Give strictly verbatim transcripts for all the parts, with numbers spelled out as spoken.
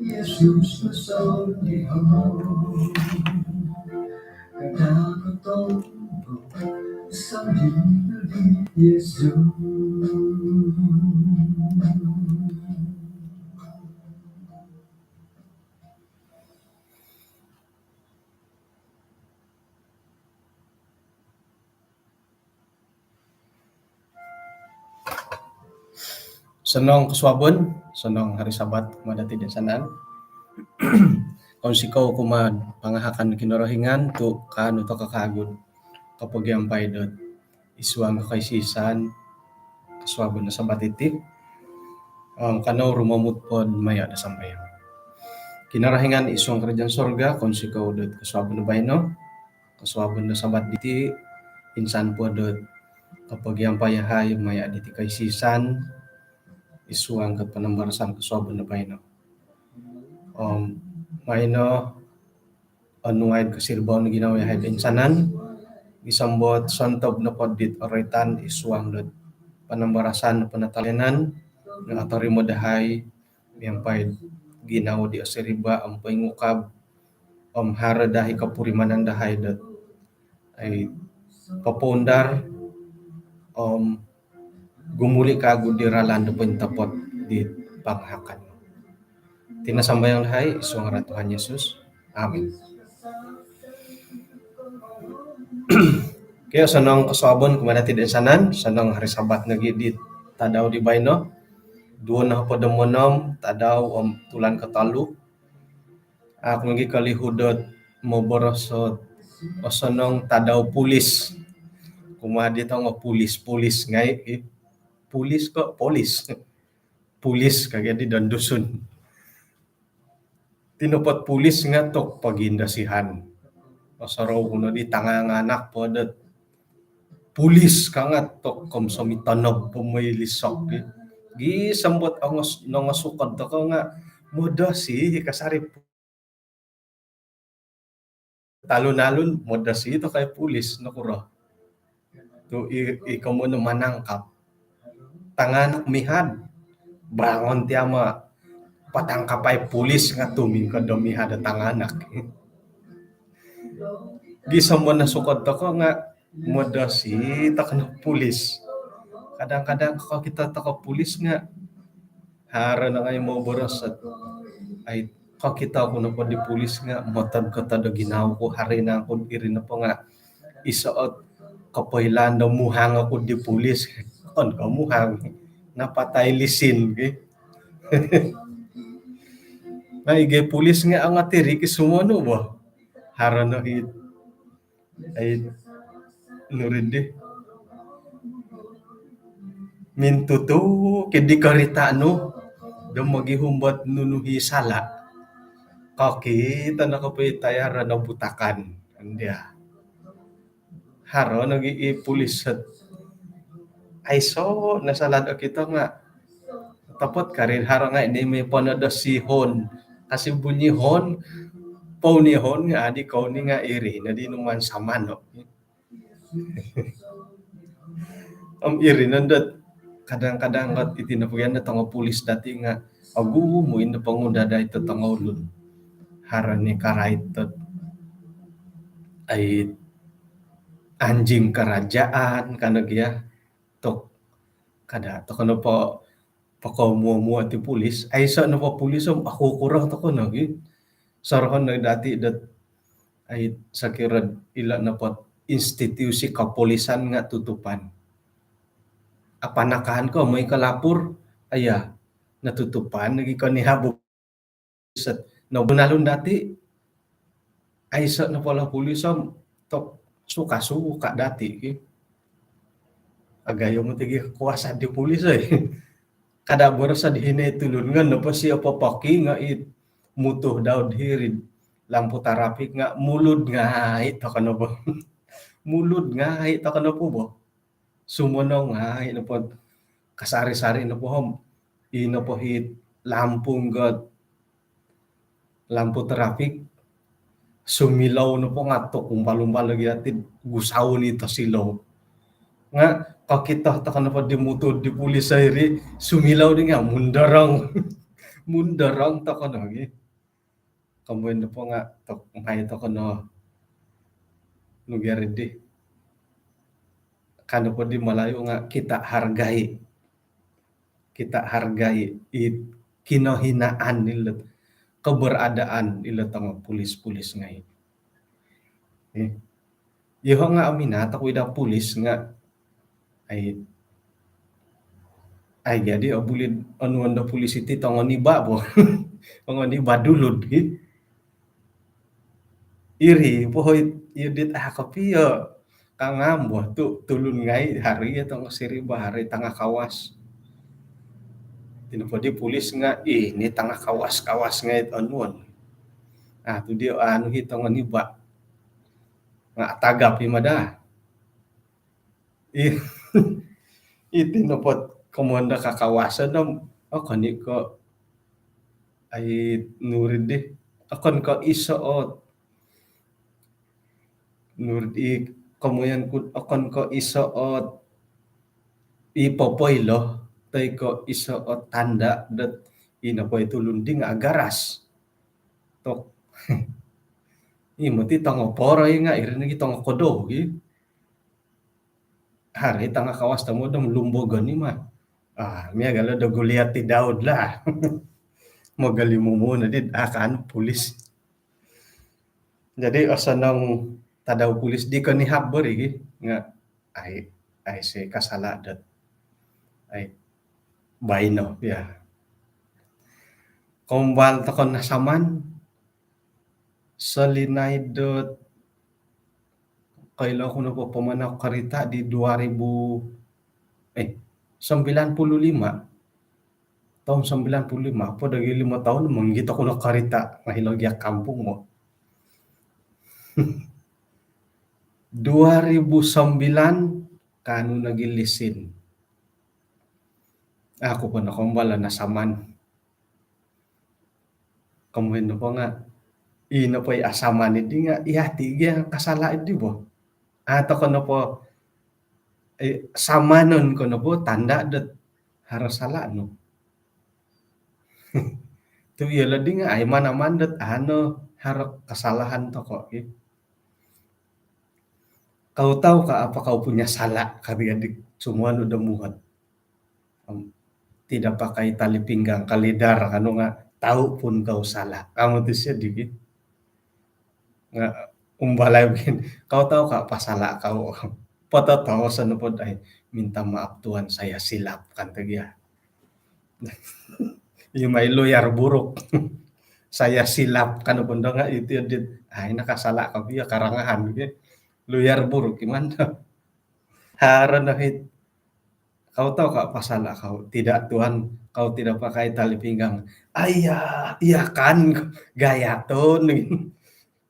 Yesus sondihon. Kada ko tonggo sondihon Yesus. Sonong kosuabon, sonong hari Sabat kumaa dati toinsanan. Kounsikou kumaa pangahakan Kinorohingan tu kaanu tokou kawagu kopogiampai dot id suang koisisan kosuabon do Sabat diti. Om kanou rumomut po maya do sambayang. Kinorohingan id suang kerajaan sorga, kounsikou dot kosuabon do baino, kosuabon do Sabat diti, insan po dot kopogiampai yahai maya diti koisisan id suang koponambarasan kosuabon do baino. Om baino onuai kosiribaan ginawo yahai toinsanan, gisom dot sontob nopo dit oroitan id suang dot ponambarasan penatalayanan nga otorimo dahai miampai ginawo di osiriba om poingukab, om haro dahai kopurimanan dahai dot ai popoundar om gumuli kawagu di ralan do pointopot di pangahakan. Iti no sambayang dahai id suang ngaran Tuhan Yesus. Amin. Okey, sonong kosuabon kumaa dati toinsanan, sonong hari Sabat nogi di tadau di baino. Duo nohopod om onom tadau om tulan kotolu. Aku lagi kolihu dot moboros o sonong tadau pulis. Kumaa di tongo pulis, pulis ngai, eh, pulis ko polis. Pulis kagi di don Dusun. Tinopot pulis nga tok pogindosihan. Osorou ku no di tanganak po dot pulis ka nga tok kom somitonob po moi lisok di. Gisom dot ongos, nongosukod tokou nga modosi kasari talun-alun modosi tokou i pulis, nokuro. Tu i, i komoyon manangkap. Tanganak mihad. Bangon ti ama patangkapai pulis nga tumingkod do mihad do tanganak. Gisom do nosukod tokou nga modosi tokou no pulis. Kadang-kadang kokito tokou pulis nga haro no ngai moboros dot ai kokito ku nopo di pulis nga motod-kotod do ginawo ku, haro nangku iri nopo nga iso ot kopoilaan do muhang oku di pulis. Okon ko muhang, napatai lisin ki. Nah, i gai pulis nga angat iri ki sumonu bo. Haro no i ai nuridi mintutu kidi karita nu do mogihum dot nunu i sala. Kokito no kopio tayar do butakan. Andia. Haro nogi i pulis dot aiso no sala do kito nga topot kari haro ngai di mi pono do si hon. Kasi bunyi hon, pouni hon nga adi kouni nga iri no di numan samano. Om iri no dot kadang-kadang dot iti no pogian do tongo pulis dati nga ogumu indo pongunda dai to tongo ulun. Haro ni karait dot ai anjing kerajaan kano gia tok kada tokou nopo pokou muo-muo ti pulis, aiso nopo pulis om aku kurang tokou nogi. Sorohon no dati dot ai sokiro ilo nopo institusi kepolisan nga tutupan. Apa nakahan ko moi ko lapur, aya, natutupan lagi ko ni habu. Set no bunalun dati, aiso nopo lah pulis om tok suka-suka dati ki. Agayo moti gi kekuasaan di pulis oi. Kada boroso di hino tulun nga nopo si opo poki nga it mutuh daud hiri lampu tarapik nga mulud ngai tokou nopo. Mulud ngai tokou nopo bo. Sumonong ngai nopo kasari-sari nopo om i nopo hit lampu ngot lampu trafik sumilau nopo nga tok umbal-umbal lagi ati gusaun i tosilou. Nga kokito tokou nopo di mutuh di pulis iri sumilau di nga mundorong. Mundorong toko no gi. Komoyon nopo nga tok mai toko no nuger di. Kan nopo di Melayu nga kita hargai. Kita hargai i kinohinaan ilo, keberadaan ilo tongo polis-polis ngai. Eh. Yoho nga aminat oku ida polis nga ai, ai jadi obuli onuon do polis iti tongo niba bo. Tongo niba dulud gi. Iri pohoi iyo dit ah kopio kangam bo tu tulun ngai hari iyo tongo siriba hari tangah kawas. Tino po di polis nga ini tangah kawas-kawas ngai onuon. Ah tu dio anu hi tongo niba. Nga tagap i mada. Ih, iti nopo komoyon do kakawasan do okon i ko ai nurid di okon ko iso ot nurid i komoyon ku okon ko iso ot i popoilo toi ko iso ot tanda dot ino po itu lunding agaras tok. I moti tongo poro i nga iri nogi tongo kodo gi. Hari tangah kawas tomod om lumbogon i ma. Ah, miagal do Goliat ti Daud lah. Mogali mumu nadi akan polis. Jadi osonong tadau polis di konihab bori gi nga ai ai se kasala dot ai baino ya. Kombal tokon nasaman solinaid dot koilo ku nopo pamanau karita di dua ribu eh sembilan puluh lima. Tahun sembilan puluh lima apa dagi lima tahun manggit aku no karita ngahi logi kampung mo. Dua ribu sembilan kanu nagi lisin. Aku pun nakombal nasaman. Komoyon nopo nga ino po i asaman idi nga iyati gia kasala idi bo. Atau ko nopo eh, samanon ko nopo tanda dot haro sala no. Tu iyo lodi nga ai manaman dot ano haro kasalahan toko ki. Kau tahu ka apa kau punya salah kadi adik semua nu udah muhat. Tidak pakai tali pinggang kalidar kanu nga tahu pun kau salah. Kamu tu sedikit nga umbalai bin kau tahu ka pasala kau. Poto tahu sana pun ai minta maaf tuan saya silap kan tu dia. Iyo mai luyar buruk. Saya silap kan pun dong itu dia ai nakasala kau dia karangahan dia. Luyar buruk gimana? Haro no hit. Kau tahu ka pasala kau? Tidak tuan, kau tidak pakai tali pinggang. Ayah, iya kan gaya tu ni.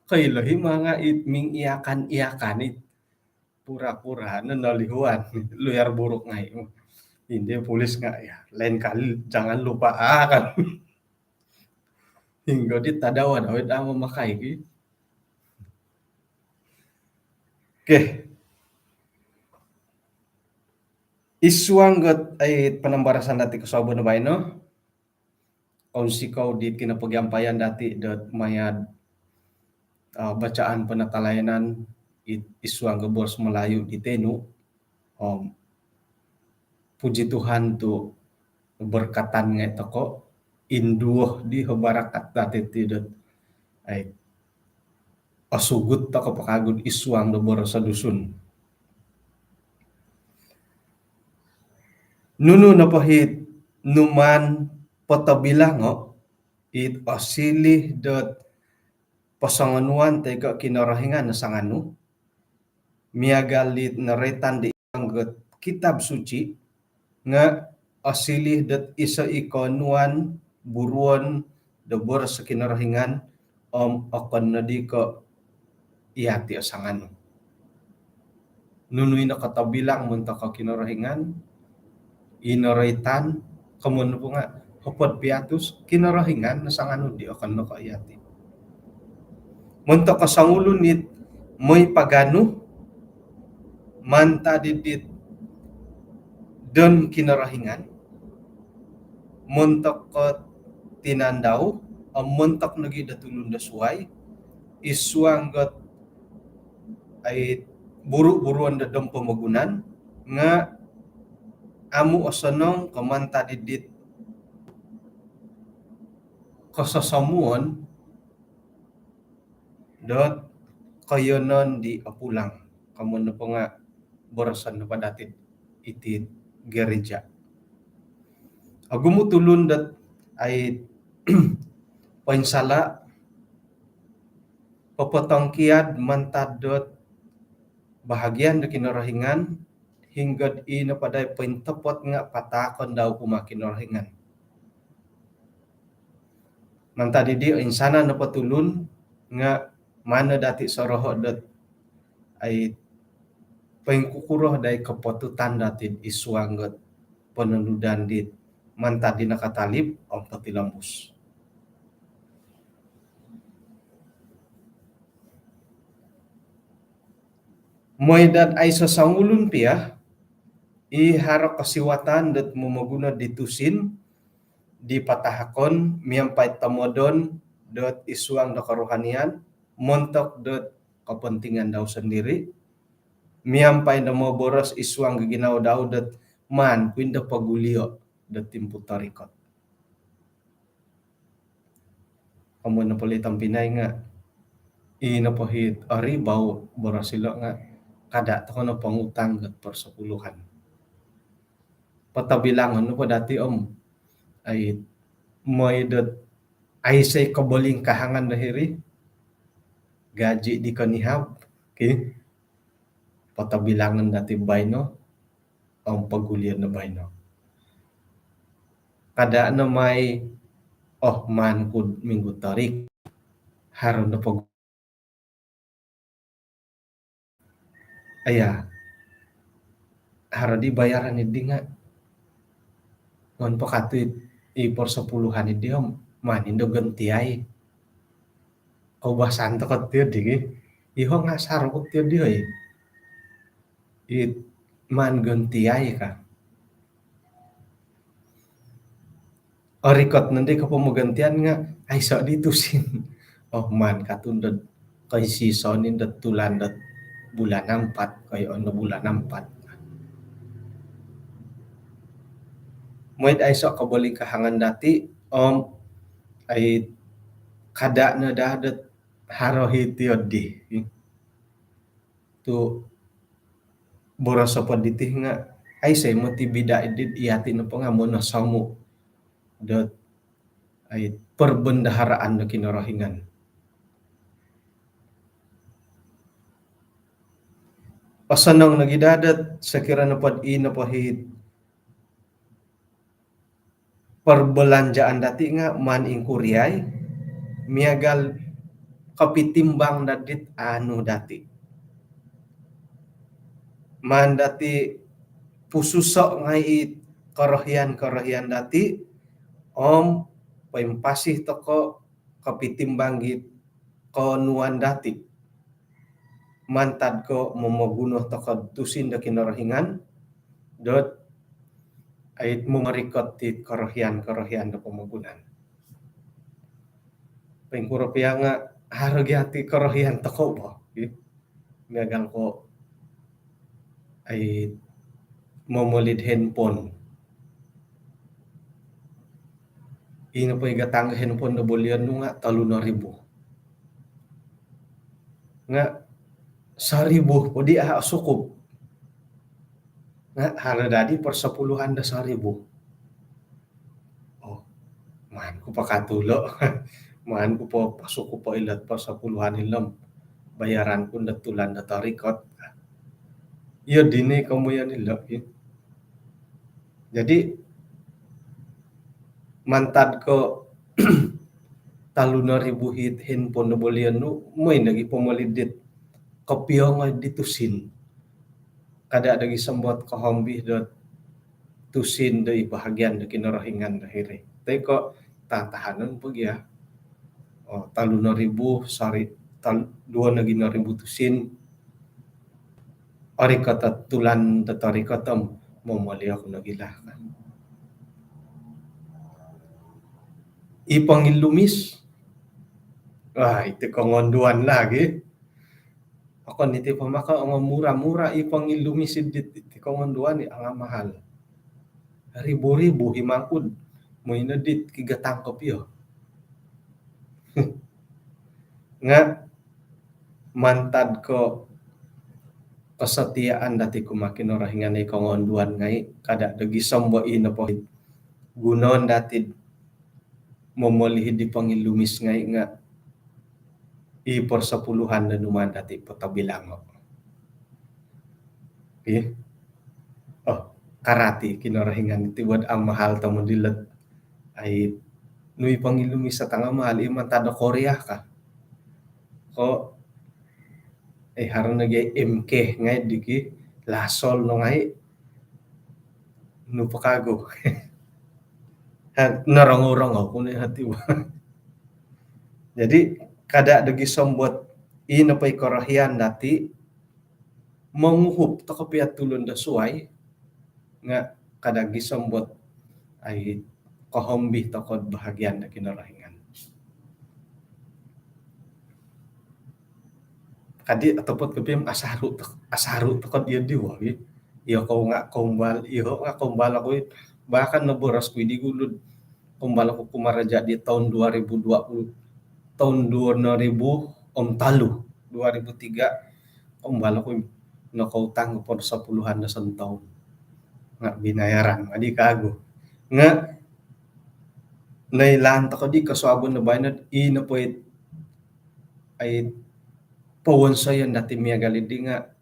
Kailohi manga it ming iya kan iya kan it pura-pura no nolihuan luyar buruk ngai. Indi polis nga ya lain kali jangan lupa ah kan. Hinggo di tadawan awit ah mamakai ki. Okey. Isuang got ai panambarasan dati kosuabon baino. Kounsikou di kinapagiampayan dati dot mayad uh, bacaan penatalayanan isuang got boros Melayu di tenu. Om puji Tuhan tu berkatan ngai toko induo di barakat dati ti dot ai osugut toko pakagud isuang do boros Dusun. Nunu nopo hit numan potobilango it osilih dot posongonuan toi ko Kinorohingan no sanganu miagal it noroitan di anggot kitab suci nga osilih dot iso i konuan buruon do boros Kinorohingan om okon nodi ko iyati o sanganu. Nunu ino kotobilang montok Kinorohingan, ino roitan, komon nopo nga hopod piatus Kinorohingan no sanganu di okon no ko iyati. Montok songulun it moi paganu mantad dit don Kinorohingan montok tinan dau om montok nogi do tulun do suai id suang dot ai buru-buruon do dom pomogunan nga amu osonong ko mantad id dit kososomuon dot koiyonon di opulang. Komoyon nopo nga boroson nopo dati iti gereja. Ogumu tulun dot ai poinsala, popotongkiad mantad dot bahagian do Kinorohingan, hinggod i nopo dai pointopot nga pataakon dau kumaa Kinorohingan. Mantad dii, insanan nopo tulun nga maan no dati soroho dot ai poingkukuro dai kopotutan dati id suang dot pononudan dit mantad di nakatalib om potilombus. Mooi dot aiso songulun pia i haro kosiwatan dot momoguno di tusin di patahakon miampai tomodon dot id suang do kerohanian montok dot kepentingan dau sendiri, miampai do moboros id suang ginawo dau dot maan ku indo pogulio do timpu torikot. Komoyon nopo dii tompinai nga i nopo hiti oribau boros ilo nga kada tokou no pongutang dot persepuluhan. Potobilangon nopo dati om ai mooi dot aiso i kobolingkahangan do hiri gaji di konihab, ki, potobilangon dati baino om pogulion no baino. Kada no mai, oh, maan ku minggu torik, haro no pog- aya, haro di bayaran idi nga maan po katu i persepuluhan idi om maan indo gantiai. Koubasan tokou ti di, ki. Iho nga sarukut ti di, oi. I maan gantiai ka. Orikot nondi ko pomogontian nga aiso di tusin. Oh, maan katu dot koisiso ni dot tulan dot bulan ampat, koiyoon do bulan ampat. Mooi dot aiso kobolingkahangan dati om ai kada no daa dot haro hiti odi. Tu boros nopo diti nga aiso i moti bida idi, yati nopo nga monosomu dot ai perbendaharaan do Kinorohingan. Osonong nogi daa dot sokiro nopo dot i nopo hiti perbelanjaan dati nga maan ingkuriai miagal kopitimbang dot dit anu dati. Maan dati pususo ngai i korohian-korohian dati om poimpasi tokou kopitimbang dit koonuan dati mantad ko momoguno tokou tusin do Kinorohingan dot ai momorikot dit korohian-korohian do pomogunan. Poingkuro pia nga haro gia ti korohian tokou bo, ki. Miagal ko ai momoli do handphone. I nopo i gatang handphone do bolion nu nga tolu no ribu. Nga saribu po di a sukup. Nga haro daa di persepuluhan do saribu. Oh, maan ku po katu ilo. Maan ku po pasukup po ilo persepuluhan ilo om bayaran ku do tulan do torikot. Iyo dino komoyon ilo, ki. Jadi mantad ko tolu no ribu hiti handphone do bolion nu, mooi nogi pomoli dit kopio ngai di tusin. Kada nogi sombo kohombi dot tusin do i bahagian do Kinorohingan do hiri. Toi ko tatahanon po gia. Oh, tolu no ribu, sari, tal-, duo nogi no ribu tusin. Orikot o tulan do torikot om momoli oku nogi lah, kan. I pongilumis. Wah, iti kongonduan lagi. Okon iti po maka ongo mura-mura i pongilumis dit, iti kongonduan i ongo mahal. Ribu-ribu i mangkud. Moi no dit kigatang kopio. Nga mantad ko kesetiaan dati kumaa Kinorohingan i kongonduan ngai, kada do gisom bo i nopo gunoon dati momoli di pongilumis ngai nga i persepuluhan do numaan dati potobilango. Okey. Oh, karati Kinorohingan iti buat amahal tomod ilo. Ai, nui pongilumis sa tanga mahal i mantad do Korea ka. Ko, eh, haro nogi M K ngai diki, Lysol no ngai. Nu po kagu. Ha, norongou-rongou ku no hati. Jadi, kada do gisom buat i nopo i korohian dati, monguhup toko pia tulun do suai, nga kada gisom buat ai kohombi toko bahagian do Kinorohingan. Kadi otopot kopio asaru tok-, asaru toko dia di woi. Iyo kou nga kombal, iyo nga kombal aku, bahkan noboros ku di gulu. Kombal aku kumaraja di tahun dua ribu dua puluh, tahun dua ribu om talu, dua ribu tiga, kombal aku nokoutang persepuluhan do sontoun. Nga binayaran, adi kagu. Nga noilaan toko di kosuabon do baino, i nopo i, ai, powonsoyon dati miagal di nga,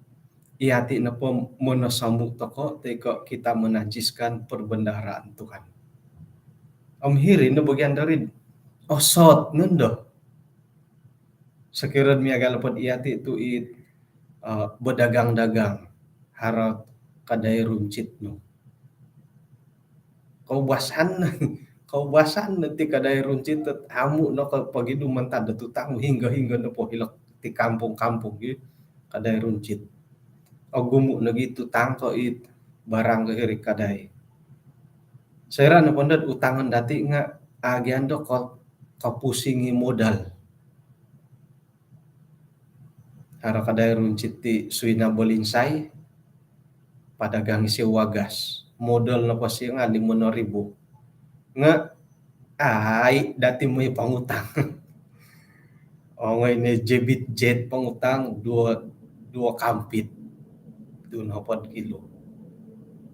iyati nopo monosomu toko, toi ko kita menajiskan perbendaharaan Tuhan. Om hiri no bagian dari osot nondo. Sokiro miagal po iyati tu i, eh, berdagang-dagang, haro kadai runcit nu. Koubasan, koubasan no ti kadai runcit tu amu no ko pogidu mantad do tutang, hinggo-hinggo nopo hilo ti kampung-kampung gi kadai runcit. Ogumu nogi tutang ko i barang ko hiri kadai. Soira nopo ndo utangon dati nga agian do ko-, kopusingi modal. Haro kadai runcit ti suina bolinsai, padagang isi wagas. Modal nopo sio nga limo no ribu. Nga, ai, dati moi pangutang. Ongoi ni jebit jet pangutang, duo, duo kampit. Duo nopod kilo.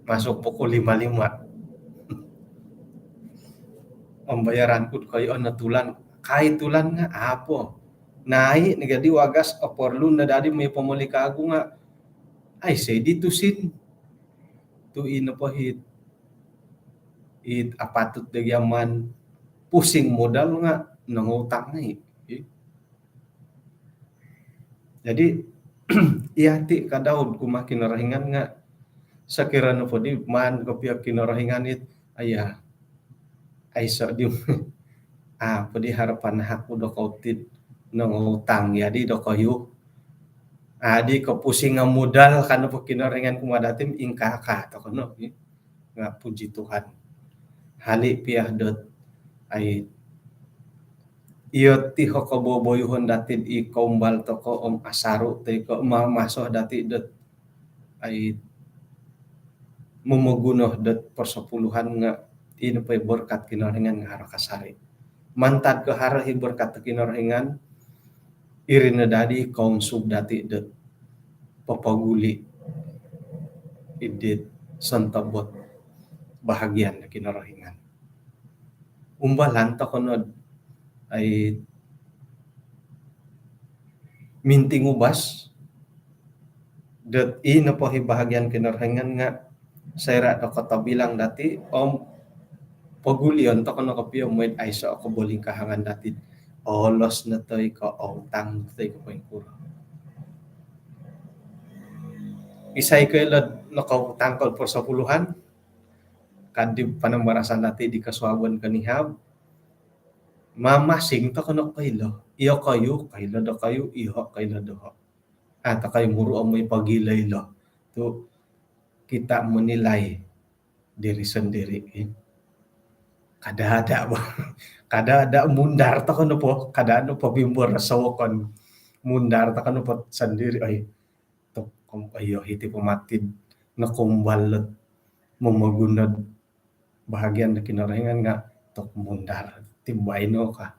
Masuk pukul lima lima. Pembayaran ku koi ono tulan. Kai tulan nga apo? Nai ni gadi wagas, oporlu no dadi moi pomoli kagu nga. Ai, sedi tusin. Tu ino po hit. It apatut do giaman pusing modal nga nongoutang ngai. Jadi, iyati ka Daud kumaa Kinorohingan nga sokiro nopo di maan kopio Kinorohingan it, aya, aiso di, ah, po di harapan aku do kou tit nongoutang, jadi do koyu. Adi kopusingo modal ka nopo Kinorohingan kumaa dati, ingkaa ka toko no. Nga puji Tuhan. Hali pia dot ai, iyo ti ho koboboyuhon dati i koumbal toko om asaru toi ko mamaso dati dot ai momoguno dot persepuluhan nga ino po i berkat Kinorohingan nga haro kasari. Mantad ko haro i berkat Kinorohingan, iri no dadi kounsub dati dot popoguli idit sontobot bahagian Kinorohingan. Umbalan toko no ai mintingubas dot i nopo i bahagian Kinorohingan nga soira do kotobilang dati om pogulion toko no kopio moi aiso kobolingkahangan dati. Olos no toi ko outang toi ko poingkuro. Isai koilo nokoutang ko persepuluhan? Kadi panambarasan dati di kosuabon konihab. Mamasing toko no koilo. Iyo koyu, koilo do koyu, iyo koilo do ho. Ah, toko i muru om moi pogilo-ilo. Tu kita menilai diri sendiri, eh. Kada-ada bo. Kada ada mundar toko nopo, kada nopo bimbor sawokon. Mundar toko nopo sandiri, oi. Tok, oi, iti po mati nokombalot momoguno bahagian do Kinorohingan nga tok mundar ti baino ka.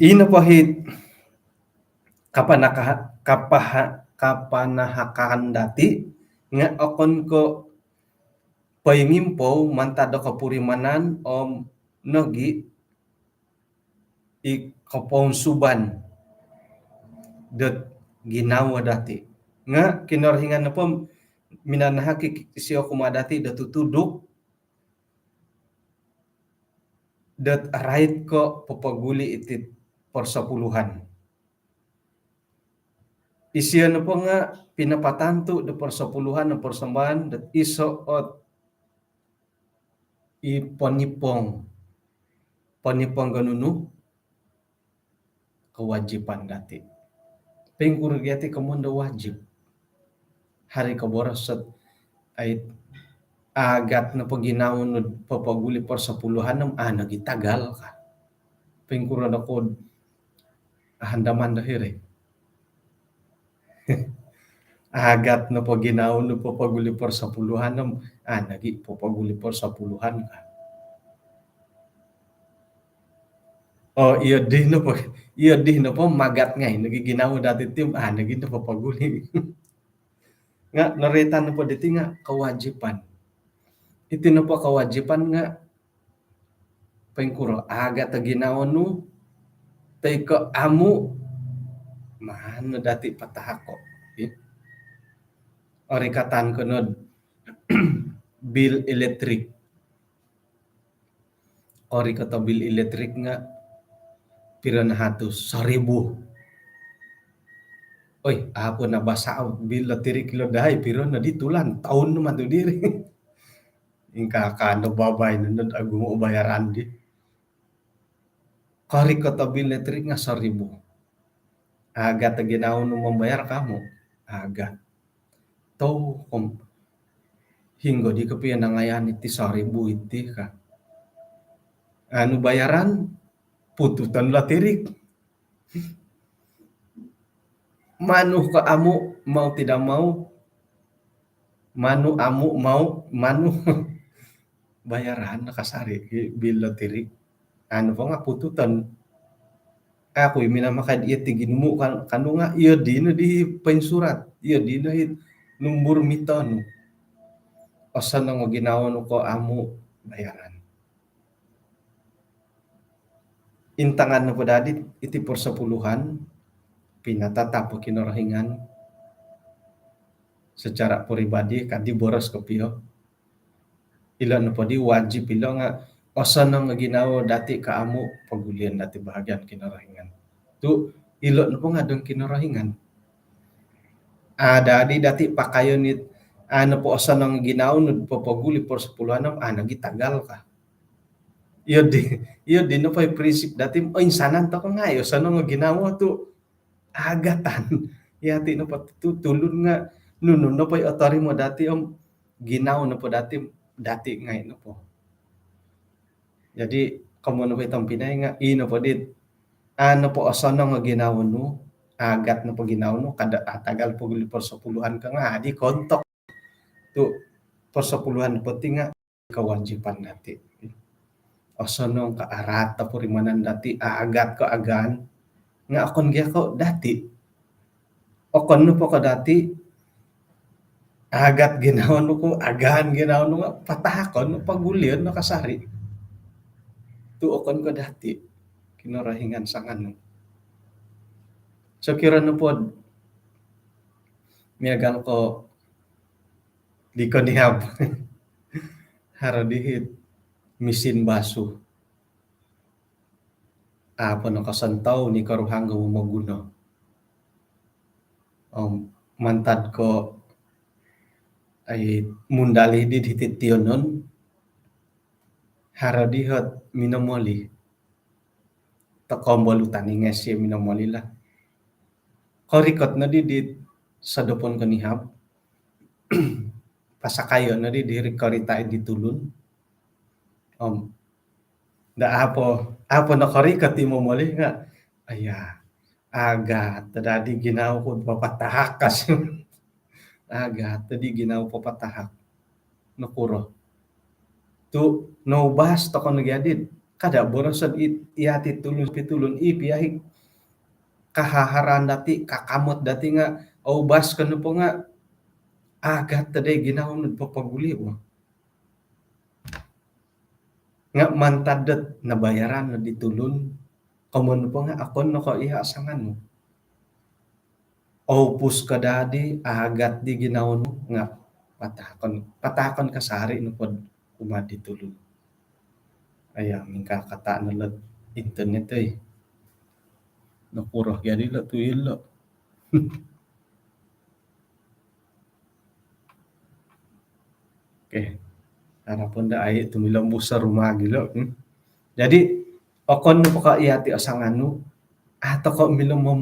Ino po hit kapanaka-, kapaha-, kapanahakan dati nga okon ko poingimpou mantad do kopurimanan om nogi i kopounsuban dot ginawo dati. Nga Kinorohingan nopo minanahak i-, isio kumaa dati do tutuduk dot rait ko popoguli iti persepuluhan. Isio nopo nga pinapatantu do persepuluhan do persembahan dot iso ot i ponipong. Ponipong ko nunu? Kewajipan dati. Poingkuro gia ti komoyon do wajib? Haro i koboros dot, ai, agat nopo ginawo nu popoguli persepuluhan om, a, nogi tagal ka. Poingkuro no ko handaman do hiri? Agat nopo ginawo nu popoguli persepuluhan om, a, nogi popoguli persepuluhan ka. Oh, iyo di nopo, iyo di nopo magat ngai nogi ginawo dati ti om, a, nogi nopo popoguli. Nga noroitan nopo diti nga kewajipan. Iti nopo kewajipan nga poingkuro, agat o ginawo nu toi ko amu, maan no dati patahako. Ih. Orikatan ko no bil elektrik. Orikot o bil elektrik nga piro no hatus? Seribu. Oi, apo nabasao bil elektrik lo dahai, piro no di tulan, toun no matu diri. Ingkaa ka no babaino no ogumu bayaran di. Korikot o bil elektrik nga seribu. Agat o ginawo nu mambayar ko amu? Agat. Toko om, hinggo di kopio nangayaan iti seribu iti ka. Anu bayaran, pututon elektrik. Manu ko amu, mau tidak mau. Manu, amu, mau, manu. Bayaran no kasari bil elektrik. Anu po nga pututon. Au ku i minamakai iyo ti ginumu kan, kanu nga iyo di no di poinsurat, iyo di no i numbur mita nu. Osonong o ginawo nu ko amu, bayaran. Intangan nopo dati iti persepuluhan, pinatatap o Kinorohingan secara peribadi, ka di boros kopio. Ilo nopo di wajib ilo nga osonong o ginawo dati ko amu, pogulion dati bahagian Kinorohingan. Tu ilo nopo nga dong Kinorohingan. A, dadi dati pakayon it, a, nopo osonong o ginawo nu popoguli persepuluhan om, a, nogi tagal ka. Iyo di, iyo di nopo i prinsip dati, oinsanan toko ngai osonong o ginawo tu agatan. Yati nopo tu tulun nga nunu nopo i otorimo dati om ginawo nopo dati, dati ngai nopo. Jadi, komoyon nopo i tompinai nga, i nopo dit, a, nopo osonong o ginawo nu, agat nopo ginawo nu, kada, a, tagal poguli persepuluhan ka nga, a, di kontok. Tu persepuluhan nopo ti nga kewajipan dati. Osonong ko araat o purimanan dati, agat ko agaan, nga okon gia ko dati. Okon nopo ko dati, agat ginawo nu ko agaan ginawo nu nga patahakon, pogulion no kasari. Tu okon ko dati, Kinorohingan sanganu. Sokiro nopo do miagal ko di konihab. Haro di hit mesin basuh. A po nokosontob ni koruhang do momoguno. Om mantad ko, ai, mundalih di hiti tiyonon, haro di hot minomoli. Tokombolutan i ngai isio minomoli lah. Korikot no di, di sodopon konihab. pasakayo' noddi diri korita' di tulun. Om daa apo, apo nokorikot i momoli nga', aya, agat daddi ginawo ku papatahak kasi. Agat daddi ginawo papatahak. Nokuro? Tu' noubas toko' nogi addi. Kada' boroso'd i, iyati tulun pitulun i piya i kahaharan dati', kakamot dati' nga', oubas ko nopo nga', agat daddi ginawo nu'd papaguli' bo. Nga' mantad dot nabayaran no di tulun, komoyon nopo nga' okon no ko' iya' sanganu. Oupus ko daddi, agat di ginawo nu nga' patahakon, patahakon kasari' nopo'd kumaa di tulun. Aya, mingkakata' no lot internet, oi. Nokuro gia di lo' tu ilo'. Okey. Harapon daa ai' tu milo mbusa rumah gilo. Hmm. Jadi, okon nopo ko' iyati' o sanganu, a' toko' milo mom